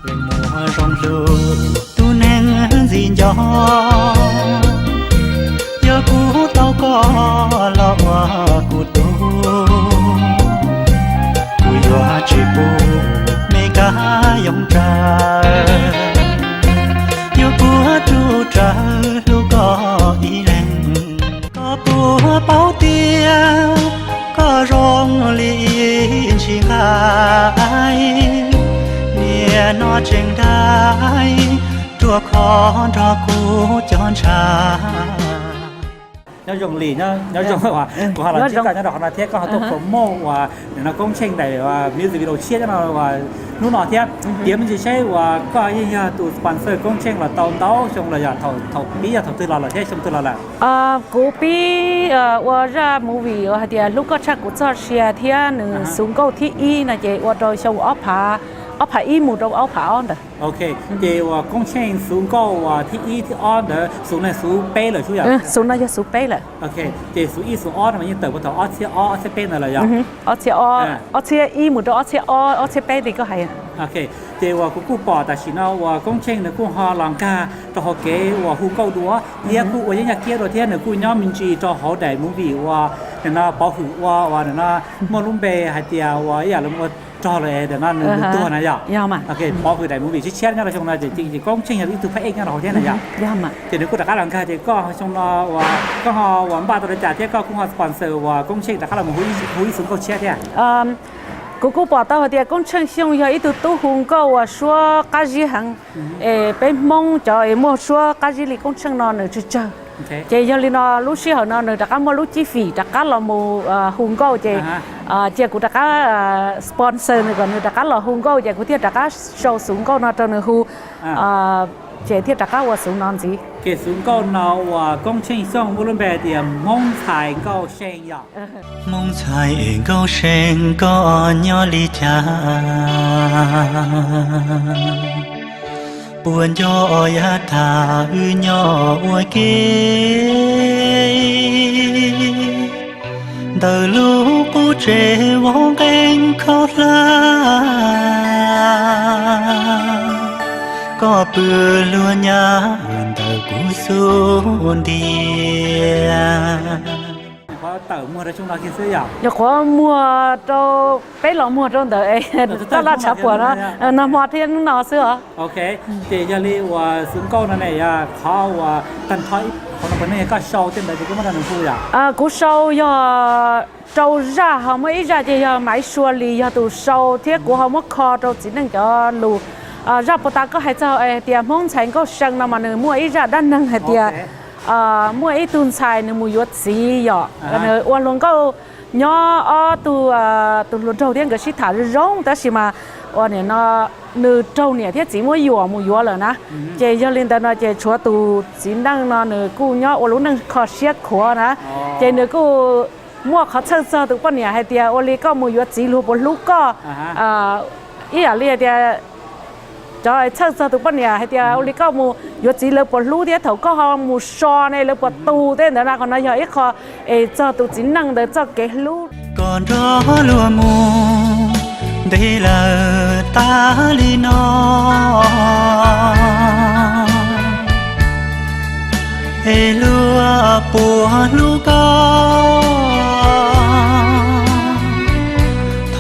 Leej muaj zoo hlub tus neeg ntxim nco, yog kuv tau koj los ua kuv tug, kuv yuav tsis pub me kab yoo tsawv, yuav puag tsuj tsawv hlub koj ib leeg. Koj puas paub tias koj zoo li ntsis nqaij, niaj no tseem dai ruaj khov nrog kuv cov ntshav. Nyob zoo li, nyob zoo, kuv ho los ntsib koj nyob rau qhov no thiab koj ho tuaj promote uas nim no Koob Tsheej daim music video tshiab nyob no uas hnub no thiab. Piav me ntsis seb uas koj yeej yog tus sponsor Koob Tsheej los tau ntau xyoo los yog thaum pib yog thaum twg los lawm thiab xyoo twg los lawm? Kuv pib ua zaj movie uas hais tias Hlub Koj Tshaj Kuv Txoj Sia thiab nws xuv nkauj thib ib no ces ua rau xyoo ob phav, ob phav ib mus rau ob phav ob ntawd. Ok, ces uas Koob Tsheej xuv nkauj uas thib ib thib ob ntawd, xuv no xuv peb lawm sub yom? Xuv no yog xuv peb lawm. Ok, ces xuv ib xuv ob no mas yeej tawm puag thaum ob txhiab ob ob txhiab peb ntawd lawm yom? Ob txhiab ob, ob txhiab ib mus rau ob txhiab ob, ob txhiab peb li koj hais. Ok, ces uas kuv kuj pom tam sim no uas Koob Tsheej nws kuj ho los nkag rau hauv kev uas hu nkauj dua thiab kuj ua yeeb yaj kiab dua thiab nws kuj nyob me ntsis rau hauv daim movie uas nim no Pov Hwm ua uas nim no muaj lub npe hais tias uas ib yam li ua rog lawm nim no nws tuag na yom? Pov Hwm daim movie tshiab tshiab nyob rau xyoo no ces Koob Tsheej yog ib tug phab ej nyob rau hauv thiab na yom? Ces nws kuj rov qab los nkag ces koj xyoo no uas koj ho uas npaj tau li cas thiab koj kuj ho sponsor uas Koob Tsheej rov qab los mus hu ib xuv nkauj tshiab thiab? Kuv kuj pom tau hais tias Koob Tsheej Xyooj yog ib tug tub hu nkauj uas suab qab zib heev, es peb Hmoob cov es muaj suab qab zib li Koob Tsheej no nws tsawg tsawg. Ces yog li no lub sij hawm no nws rov qab muaj lub cib fim rov qab los mus hu nkauj ces cia kuv rov qab sponsor nws kom nws rov qab los hu nkauj ces kuv thiaj rov qab sau xuv nkauj no rau nws hu, ces thiaj rov qab ua xuv no ntxiv. Ces xuv nkauj no uas Koob Tsheej Xyooj muaj lub npe tias Hmoob Ntxhais Nkauj See yom? Hmoob ntxhais nkauj see koj nyob li cas? Puas nco yav tag wb nyob ua ke? Ntawm lub qub tsev vov nqeeb khaub hlab, koj pw luag nyab ntawm kuv xub ntiag. Nyuam qhuav muag rau, peb los muag rau ntawm Taj Laj Tshav Puam no, nag hmo thiab hnub no xwb os. Ok, ces yog li uas xuv nkauj no ne yog qhov uas tag nrho qhov no puas neej yog koj sau tej ntawd ces koj muab rau nws hu yom? Kuv sau yog rau zaj ho muaj ib zaj ces yog Maiv Sua Lis yog tus sau thiab kuv ho muab kho rau txiv neej cov lus. Zaj puag ta koj hais txog tias Hmoob Ntxhais Nkauj See no mas nws muaj ib zaj dab neeg hais tias muaj ib tug ntxhais nws mus yuav txiv yom, nws ua hluas nkauj nyob ob tug, tus hluas nraug thiab nkawd sib tham zoo zoo tab sis mas uas nim no nws raug niam thiab txiv muab yuam mus yuav lawm na. Ces yog li ntawd no ces tshuav tus txiv neej no nws kuj nyob ua lub neej kho siab khuav na. Ces nws kuj muaj qhov txhawj txog tus poj niam hais tias ua li koj mus yuav txiv luag puas hlub koj, ib yam li hais tias cov txhawj txog tus poj niam hais tias ua li koj mus yuav txiv lawv puas hlub thiab thaum koj ho mus so ne lawv puas tu tej ntawd na. Qhov no yog ib qho es txog tus txiv neej ntawd txoj kev hlub. Koj nrog luag mus ntev lawm tas li no, es luag puas hlub koj?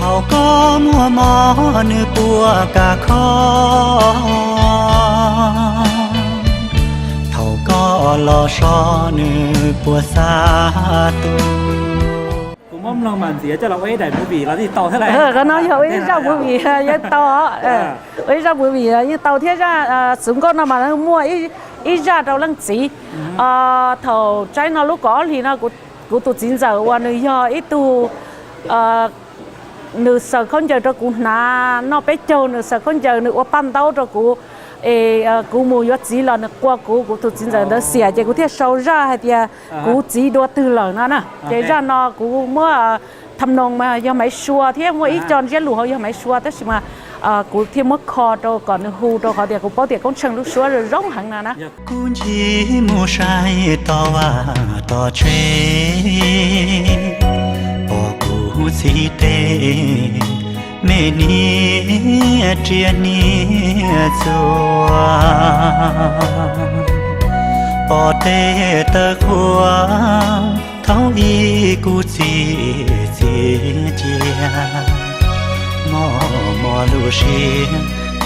Thaum koj muaj mob nws puas kam kho? Thaum koj los so nws puas xa tuaj? Kuv muab mloog mas ntxiv coj los ua ib daim movie los yeej tau thiab lauj. Qhov no yog ua ib zaj movie yeej tau, ua ib zaj movie yeej tau thiab. Zaj xuv nkauj no mas muaj ib zaj rau leej txiv. Thaum tsaib no lub kaum ob hlis no kuv tus txiv ntxawm uas nws yog ib tug, nws xaws khaub ncaws rau kuv hnav noj peb caug, nws xaws khaub ncaws nws ua paj ntaub rau kuv, es kuv mus yuav txiv los nws qua kuv, kuv tus txiv ntxawm ntawd xiam ces kuv thiaj sau zaj hais tias kuv txiv dua twg lawm no na. Ces zaj no kuv muab tham noos mas yog Maiv Sua thiab muaj ib co ntsiab lus hauv yog Maiv Sua tab sis mas kuv thiaj muab kho rau kom nws hu rau qhov tias kuv paub tias Koob Tsheej lub suab zoo heev no na. Kuv ncig mus saib tom vaj tom tsev, pom kuv txiv tej me niag riam niam Txua pom tej taw qhua thaum ub kuv txiv txiv cia, mos mos lub siab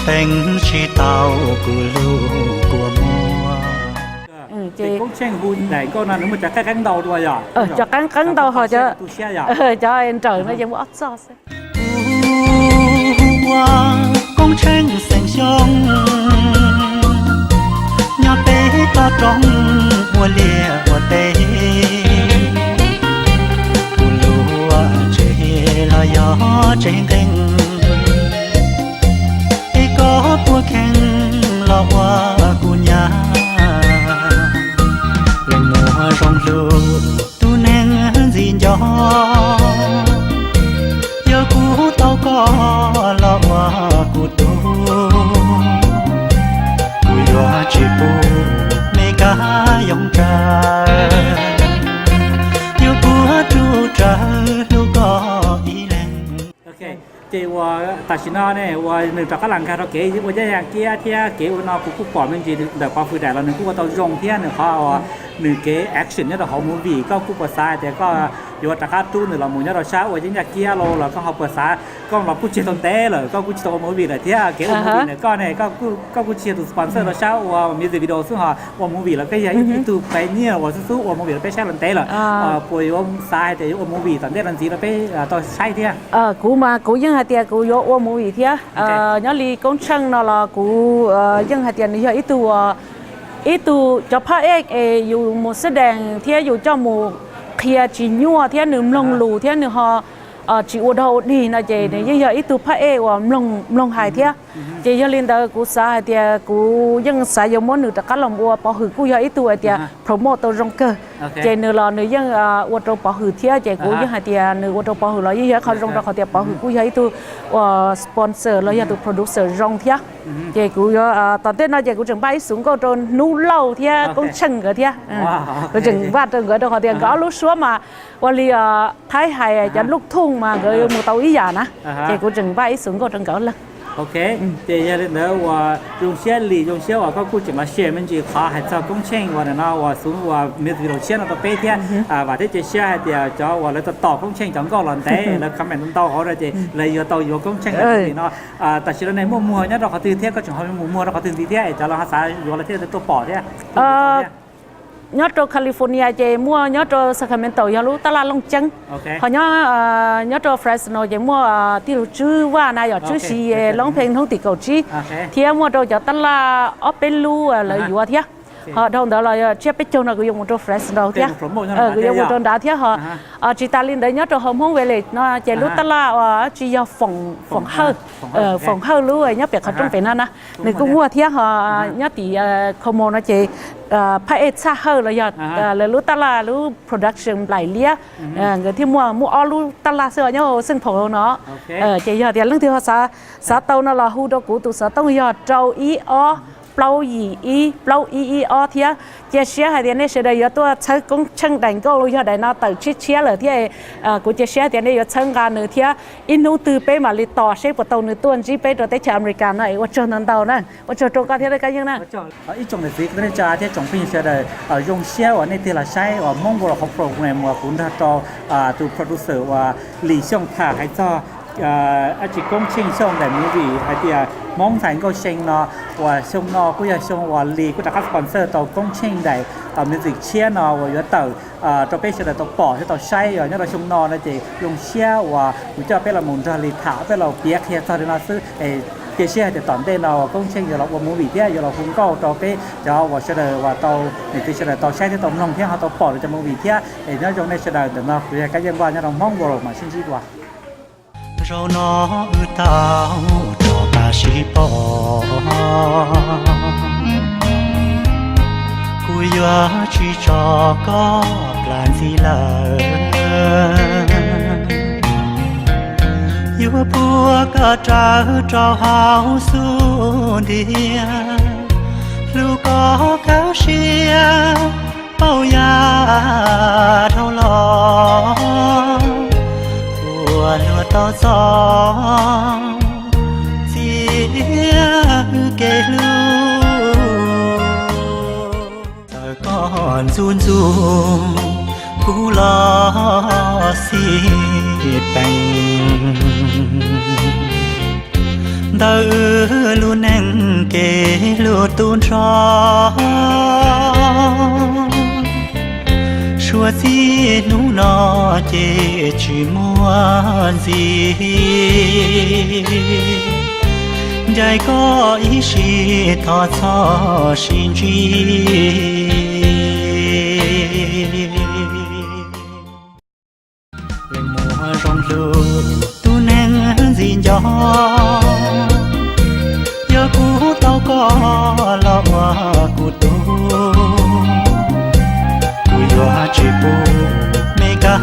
teev tsis tau kuv lub kua muag. Ces Koob Tsheej hu daim nkauj no nws muaj cov qeeb qeeb ntau dua yom? Cov qeeb qeeb ntau ho cov, cov nrawm no ces muaj ob txoj xwb. Ua Koob Tsheej xeem Xyooj, nyob peb toj roob ua liaj ua teb. Kuv lub tsev los yog tsev nqeeb, es koj puas kheev los ua kuv nyab? Leej muaj zoo hlub tus neeg ntxim nco, yog kuv tau koj los ua kuv tub, kuv yuav tsis pub me kab yoov tsawv, yuav puag ruj rawv hlub koj ib leeg. Ces uas tam sim no ne uas nws rov qab los nkag rau kev ua ncaj ncees kiab thiab kev ua no kuv kuj pom me ntsis ntawm pov hwm daim los nws kuj ua tau zoo thiab nws qhov uas nws kev action nyob rau hauv movie koj kuj puas xav hais tias koj yuav rov qab rub nws los mus nyob rau sab ua yeeb yaj kiab los los koj ho puas xav, koj los kuj tsis tau ntev lawm koj kuj tsis tau ua movie lawm thiab kev ua movie ntawm koj ne koj kuj tsis yog tus sponsor rau sab ua music video xwb ho ua movie los koj yog ib tug pioneer uas xub xub ua movie rau peb saib los ntev lawm, puas yuav xav hais tias yuav ua movie tom ntej los ntxiv rau peb tau saib thiab? Kuv mas kuv yeej hais tias kuv yuav ua movie thiab. Nyob li Koob Tsheej no los kuv yeej hais tias nws yog ib tug, ib tug cov phab ej es yus mus xab dees thiab yus coj mus qhia tsis nyuaj thiab nws mloog lus thiab nws ho tsis ua dog ua dig no ces nws yeej yog ib tug phab ej uas mloog hais thiab. Ces yog li ntawd kuv xav hais tias kuv yeej xav yuav muab nws rov qab los ua pov hwm kuj yog ib tug hais tias promote tau zoo kawg. Ces nws los nws yeej ua rau pov hwm thiab ces kuv yeej hais tias nws ua rau pov hwm los yeej yog ib qho zoo rau qhov tias pov hwm kuj yog ib tug uas sponsor los yog tus producer zoo thiab. Ces kuv yuav tom ntej no ces kuv tseem npaj ib xus nkauj rau Hnub Lauj thiab Koob Tsheej nkawd thiab. Kuv tseem npaj rau nkawd rau qhov tias nkawd ob lub suab mas ua li thaib hais cov luj thooj mas nkawd yuav mus tau ib yam na. Ces kuv tseem npaj ib xus nkauj rau nkawd leej. Ok, ces yog li ntawd uas zoo siab li zoo siab uas koj kuj tseem los share me ntsis qhov hais txog Koob Tsheej uas nim no uas xub uas music video tshiab no rau peb thiab. Vam thiab cia siab hais tias cov uas lawv tos tos Koob Tsheej cov nkauj los ntev lawv comment ntau hauv no ces lawv yuav tau yuav Koob Tsheej li no. Tam sim no nej muaj muag nyob rau qhov twg thiab koj tseem ho mus muag rau qhov twg ntxiv thiab es cov lawv ho xav yuav los thiaj tuaj pom thiab? Nyob rau California ces muaj, nyob rau Sacramento yog lub tab laj Looj Ceeb, ho nyob, nyob rau Fresno ces muaj tij laug Tswb Vaj na yog Tswb Siv Loob Pheej hnub tim kaum tsib, thiab muaj rau cov tab laj ob peb lub lawv yuav thiab. Ho dhau ntawd los tsiab peb caug no kuv yuav mus rau Fresno thiab, kuv yuav mus rau nrad thiab ho. Tsis tas li ntawd nyob rau hauv Hmoob Village no ces lub tab laj uas tsis yog Foom Hawj, Foom Hawj lub nyob pem qhov rooj pem no na, nws kuj muaj thiab ho. Nyob tim Como no ces phab ej Txhaj Hawj los yog lawv lub tab laj lub production Nplaim Liab, nkawd thiaj muaj, muaj ob lub tab laj xwb nyob Xeej Phaum no. Ces yog tias leej twg ho xav tau no los hu rau kuv tus xov tooj yog rau ib ob plaub yim ib plaub ib ib ob thiab. Cia siab hais tias nej sawv daws yuav tuaj txhawb Koob Tsheej daim nkauj yog daim no tawm tshiab tshiab lawm thiab. Kuv cia siab hais tias nej yuav txhawb nqa nws thiab ib hnub twg peb mam li tos seb puas tau nws tuaj ntsib peb rau teb chaws Amelikas no es ua tsaug ntau ntau na. Ua tsaug rau koj thiab Kab Yeej na. Ib tsoom niam txiv kwv tij neej tsa thiab tsoom phooj ywg sawv daws, zoo siab uas nej thiaj los saib uas Hmoob World qhov program uas kuv nrog rau tus producer uas Lis Xyooj tham hais txog dab tsi Koob Tsheej Xyooj daim movie hais tias Hmoob ntxhais nkauj see no, uas xyoo no kuj yog xyoo uas Lis kuj rov qab sponsor tau Koob Tsheej daim music tshiab no uas yuav tawm rau peb sawv daws tau pom thiab tau saib os. Nyob rau xyoo no no ces zoo siab uas kuv coj peb los mus nrog Lis tham, peb los piav qhia txog li no xwb es cia siab hais tias tom ntej no uas Koob Tsheej yuav los ua movie thiab yuav los hu nkauj rau peb cov uas sawv daws uas tau, niam txiv sawv daws tau saib thiab tau mloog thiab ho tau pom rau cov movie thiab es nyob zoo nej sawv daws. Ntawm no kuv yog Kab Yeej Vaj nyob rau Hmoob World mam sib ntsib dua. Zaum no wb tau rov qab sib pom, kuv yuav tsis tso koj plam ntxiv lawm. Yuav puag koj rawv rau hauv xub ntiag, hlub koj kawg siab paub yam dhau los, ua luag tau txog txiag wb Ntxub ntxub kuv los xij peem ntawm lub neej kev hlub tub nrho. Suav txij hnub no ces tsis muaj ntxiv. Ncaim koj ib sim thov txhob sib ntsib. Leej muam zoo hlub tus neeg ntxim nco, yog kuv tau koj los ua kuv tug, kuv yuav tsis pub me kab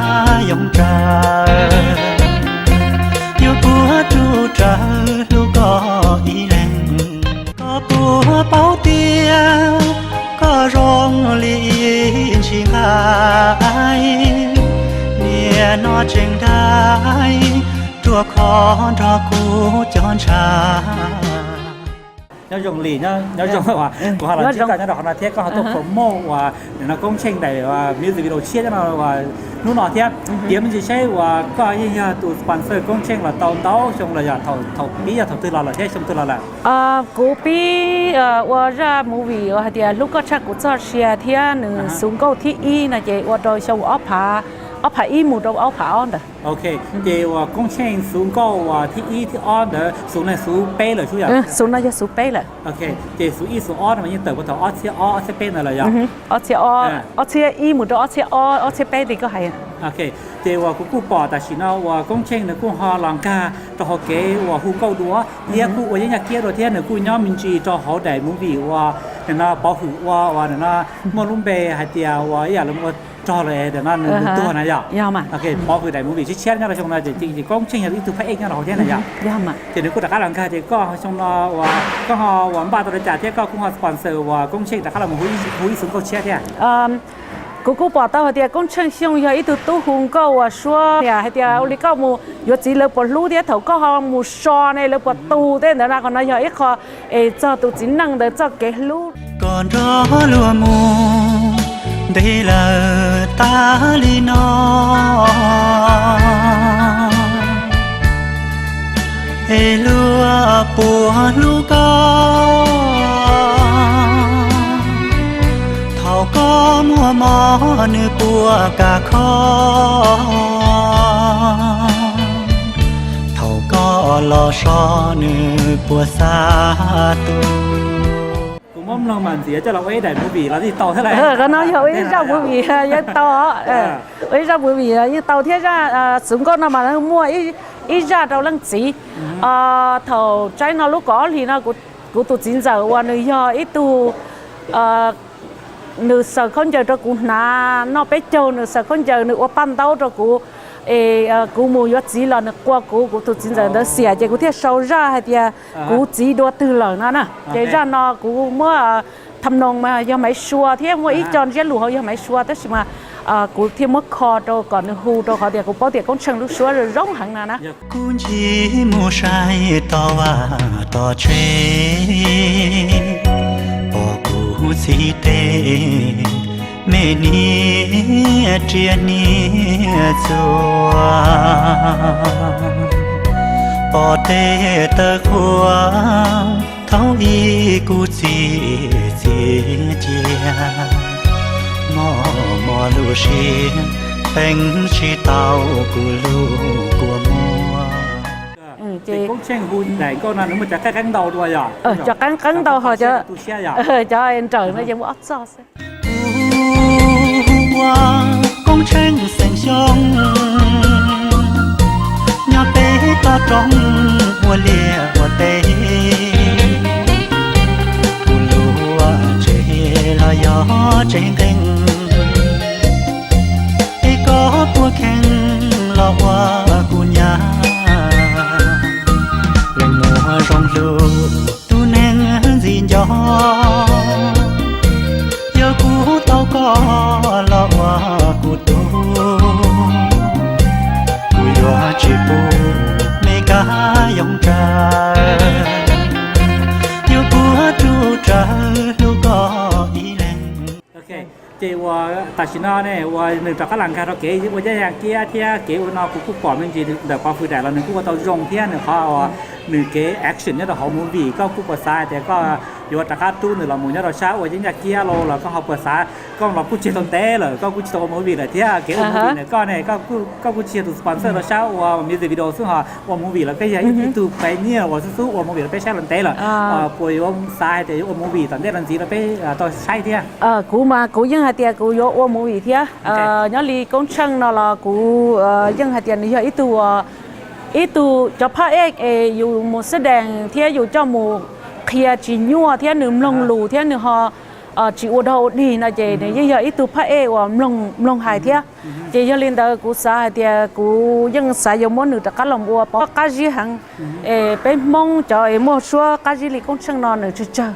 yoov tsawv, yuav puag ruj rawv hlub koj ib leeg. Koj puas paub tias koj zoo li ntsis nqaij, niaj no tseem dai ruaj khov nrog kuv cov ntshav. Nyob zoo li, nyob zoo, kuv ho los ntsib koj nyob rau qhov no thiab koj ho tuaj promote uas nim no Koob Tsheej daim music video tshiab nyob no uas hnub no thiab. Tiam me ntsis saib uas koj yeej yog tus sponsor Koob Tsheej los tau ntau xyoo los yog thaum pib yog thaum twg los lawm thiab xyoo twg los lawm? Kuv pib ua zaj movie uas hais tias Hlub Koj Tshaj Kuv Txoj Sia thiab nws xuv nkauj thib ib no ces ua rau xyoo ob phav, ob phav ib mus rau ob phav ob ntawd. Ok, ces uas Koob Tsheej xuv nkauj uas thib ib thib ob ntawd xuv leej xuv peb lawm sub yom? Xuv no yog xuv peb lawm. Ok, ces xuv ib xuv ob no mas yeej tawm puag thaum ob txhiab ob ob txhiab peb ntawd lawm yom? Ob txhiab, ob txhiab ib mus rau ob txhiab ob, ob txhiab peb li koj hais. Ok, ces uas kuv kuj pom tam sim no uas Koob Tsheej nws kuj ho los nkag rau hauv kev uas hu nkauj dua thiab kuj ua yeeb yaj kiab dua thiab nws kuj nyob me ntsis rau hauv daim movie uas nim no Pov Hwm ua uas nim no muaj lub npe hais tias uas ib yam li ua rog los nim no nws tuag na yom? Pov Hwm daim movie tshiab tshiab nyob rau xyoo no ces Koob Tsheej yog ib tug phab ej nyob rau hauv thiab na yom? Ces nws kuj rov qab los nkag ces koj xyoo no uas koj ho uas npaj tau li cas thiab koj kuj ho sponsor uas Koob Tsheej rov qab los hu ib xuv nkauj tshiab thiab? Kuv kuj pom tau hais tias Koob Tsheej Xyooj yog ib tug tub hu nkauj uas suab hais tias ua li koj mus yuav txiv lawv puas hlub thiab thaum koj ho mus so ne lawv puas tu tej ntawd na, qhov no yog ib qho es txog tus txiv neej ntawd txoj kev hlub. Koj nrog luag mus ntev lawm tas li no, es luag puas hlub koj? Thaum koj muaj mob nws puas kam kho? Thaum koj los so nws puas xa tuaj? Kuv muab mloog mas ntxiv coj los ua ib daim movie los yeej tau thiab lauj. Qhov no yog ua ib zaj movie yeej tau, ua ib zaj movie yeej tau thiab zaj xuv nkauj no mas muaj ib zaj rau leej txiv. Thaum tsaib no lub kaum ob hlis no kuv tus txiv ntxawm uas nws yog ib tug, nws xaws khaub ncaws rau kuv hnav noj peb caug, nws xaws khaub ncaws nws ua paj ntaub rau kuv, es kuv mus yuav txiv los nws qua kuv, kuv tus txiv ntxawm ntawd xiam ces kuv thiaj sau zaj hais tias kuv txiv dua twg lawm no na. Ces zaj no kuv muab tham noos mas yog Maiv Sua thiab muaj ib co ntsiab lus hauv yog Maiv Sua tab sis mas kuv thiaj muab kho rau kom nws hu rau qhov tias kuv paub tias Koob Tsheej lub suab zoo heev no na. Kuv ncig mus saib tom vaj tom tsev, pom kuv txiv tej me niag riam niag txuas, pom tej taw qhua thaum ub kuv txiv txiav cia, mob mob lub siab peem tsis tau kuv lub kua muag. Ces Koob Tsheej hu daim nkauj no nws muaj cov qeeb qeeb ntau dua yom? Cov qeeb qeeb ntau ho cov nrawm no ces muaj ob txoj xwb. Ua Koob Tsheej xeem Xyooj nyob pem toj roob ua liaj ua teb, kuv lub tsev los yog tsev nkeeg, es koj puas kheev los ua kuv nyab? Leej muam zoo hlub tus neeg ntxim nco, yog kuv tau koj los ua kuv tug, kuv yuav tsis pub me kab yoov tsawv, yuav puag ruj rawv hlub koj ib leeg. Ces uas tam sim no ne uas nws rov qab los nkag rau kev ua yaj kiab thiab kev ua no kuv kuj pom me ntsis ntawm pov hwm daim los nws kuj ua tau zoo thiab nws qhov uas nws kev action nyob rau hauv movie koj kuj puas xav hais tias koj yuav rov qab rub nws los mus nyob rau sab ua yeeb yaj kiab los los koj ho puas xav, koj los kuj tsis tau ntev lawm koj kuj tsis tau ua movie lawm thiab kev ua movie ntawm koj ne koj kuj tsis yog tus sponsor rau sab ua music video xwb ho ua movie los koj yog ib tug pioneer uas xub xub ua movie rau peb saib los ntev lawm, puas yuav xav hais tias yuav ua movie tom ntej los ntxiv rau peb tau saib thiab? Kuv mas kuv yeej hais tias kuv yuav ua movie thiab. Nyob li Koob Tsheej no los kuv yeej hais tias nws yog ib tug, ib tug cov phab ej es yus mus xab dees thiab yus coj mus qhia tsis nyuaj thiab nws mloog lus thiab nws ho tsis ua dog ua dig no ces nws yeej yog ib tug phab ej uas mloog hais thiab. Ces yog li ntawd kuv xav hais tias kuv yeej xav yuav muab nws rov qab los ua pov qab zib heev es peb Hmoob cov es muaj suab qab zib li Koob Tsheej no nws tsawg tsawg.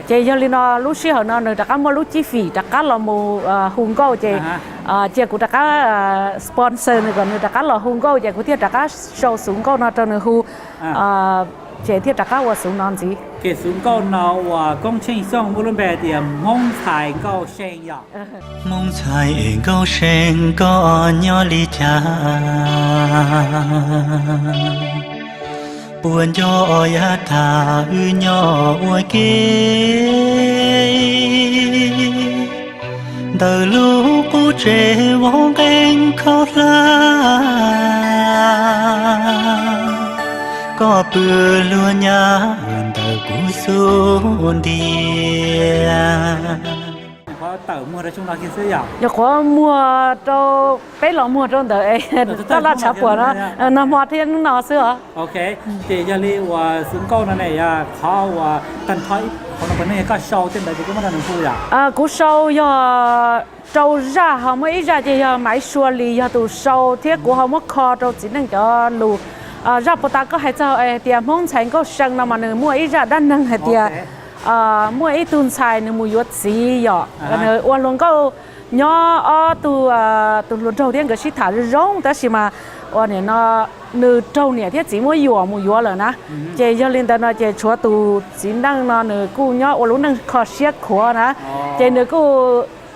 Ces yog li no lub sij hawm no nws rov qab muaj lub cib fim rov qab los mus hu nkauj ces cia kuv rov qab sponsor nws kom nws rov qab los hu nkauj ces kuv thiaj rov qab sau xuv nkauj no rau nws hu ces thiaj rov qab ua xuv no ntxiv. Ces xuv nkauj no uas Koob Tsheej Xyooj muaj lub npe tias Hmoob ntxhais Nkauj See yom? Hmoob ntxhais Nkauj See koj nyob li cas? Puas nco yav tag wb nyob ua ke ntawm lub qub tsev vov nqeeb khaub hlab, koj pw luag nyab ntawm kuv xub ntiag. Nyuam qhuav muag rau peb los muag rau ntawd, taj laj tshav puam no, nag hmo thiab hnub no xwb os. Ces yog li uas xuv nkauj no ne yog qhov uas tag nrho qhov no puas neej yog koj sau tej ntawd ces koj muab rau nws hu yom? Kuv sau yog rau zaj ho muaj ib zaj ces yog Maiv Sua Lis yog tus sau thiab kuv ho muab kho rau txiv neej cov lus. Zaj puag ta koj hais txog hais tias Hmoob ntxhais Nkauj See no mas nws muaj ib zaj dab neeg hais tias muaj ib tug ntxhais nws mus yuav txiv yom, nws ua hluas nkauj nyob ob tug, tus hluas nraug thiab nkawd sib tham zoo zoo tab sis mas ua nim no nws raug niam thiab txiv muab yuam mus yuav lawm na. Ces yog li ntawd no ces tshuav tus txiv neej no nws kuj nyob ua lub neej kho siab khuav na. Ces nws kuj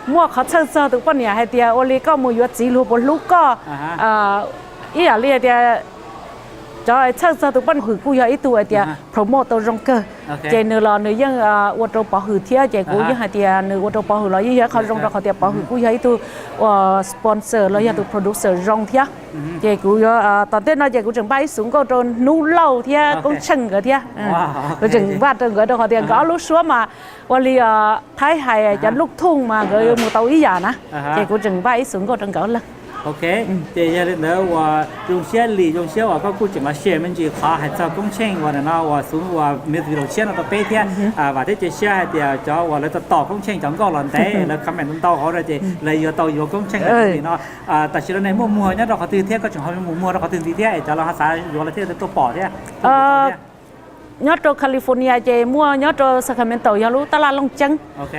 muaj qhov txhawj txog tus poj niam hais tias ua li koj mus yuav txiv luag puas hlub koj. Ib yam li hais tias cov txhawj txog tus poj niam hwm kuj yog ib tug hais tias promote tau zoo kawg. Ces nws los nws yeej ua rau pov hwm thiab ces kuv yeej hais tias nws ua rau pov hwm los yeej yog ib qho zoo rau qhov tias pov hwm kuj yog ib tug uas sponsor los yog tus producer zoo thiab. Ces kuv yuav tom ntej no ces kuv tseem npaj ib xuv nkauj rau Hnub Lauj thiab Koob Tsheej nkawd thiab. Kuv tseem npaj rau nkawd rau qhov tias nkawd ob lub suab mas ua li thaib hais cov lub thooj mas nkawd mus tau ib yam na. Ces kuv tseem npaj ib xuv nkauj rau nkawd leej. Ok, ces yog li ntawd uas zoo siab li zoo siab uas koj kuj tseem los share me ntsis qhov hais txog Koob Tsheej uas nim no uas xuv uas music video tshiab no rau peb thiab. Vam thiab cia siab hais tias cov uas lawv tos tos Koob Tsheej cov nkauj los ntev lawv comment ntau hauv no ces lawv yuav tau yuav Koob Tsheej li no. Tam sim no nej muaj muag nyob rau qhov twg thiab koj tseem ho mus muag rau qhov twg ntxiv thiab es cov los ho xav yuav los thiaj tuaj pom thiab? Nyob rau California ces muaj, nyob rau Sacramento yog lub tab laj Looj Ceeb,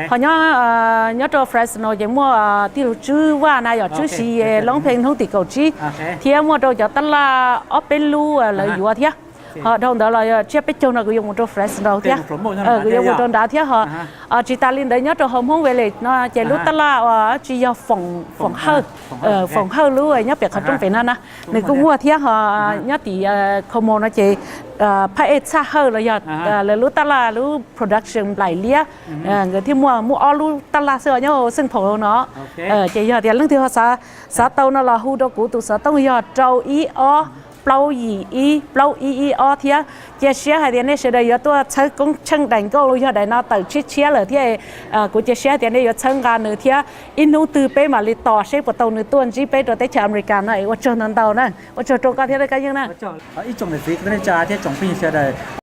ho nyob, nyob rau Fresno ces muaj tij laug Tswb Vaj na yom, Tswb Siv Loob Pheej hnub tim kaum tsib, thiab muaj rau cov tab laj ob peb lub lawv yuav thiab. Ho dhau ntawd los tsiab peb caug no kuv yuav mus rau Fresno thiab, kuv yuav mus rau nrad thiab ho. Tsis tas li ntawd nyob rau hauv Hmoob Village no ces lub tab laj uas tsis yog Foom Hawj, Foom Hawj lub nyob pem qhov rooj pem no na, nws kuj muaj thiab ho. Nyob tim Como no ces phaj ej Txhaj Hawj los yog lawv lub tab laj lub production Nplaim Liab, nkawd thiaj muaj, muaj ob lub tab laj xwb nyob Xeej Phaum no. Ces yog tias leej twg ho xav, xav tau no los hu rau kuv tus xov tooj yog rau ib ob plaub yim ib plaub ib ib ob thiab. Cia siab hais tias nej sawv daws yuav tuaj txhawb Koob Tsheej daim nkauj yog daim no tawm tshiab tshiab lawm thiab. Kuv cia siab hais tias nej yuav txhawb nqa nws thiab ib hnub twg peb mam li tos seb puas tau nws tuaj ntsib peb rau teb chaws America no es ua tsaug ntau ntau na. Ua tsaug rau koj thiab koj yeej na. Ib tsoom niam txiv kwv tij neej tsa thiab tsoom phooj ywg sawv daws.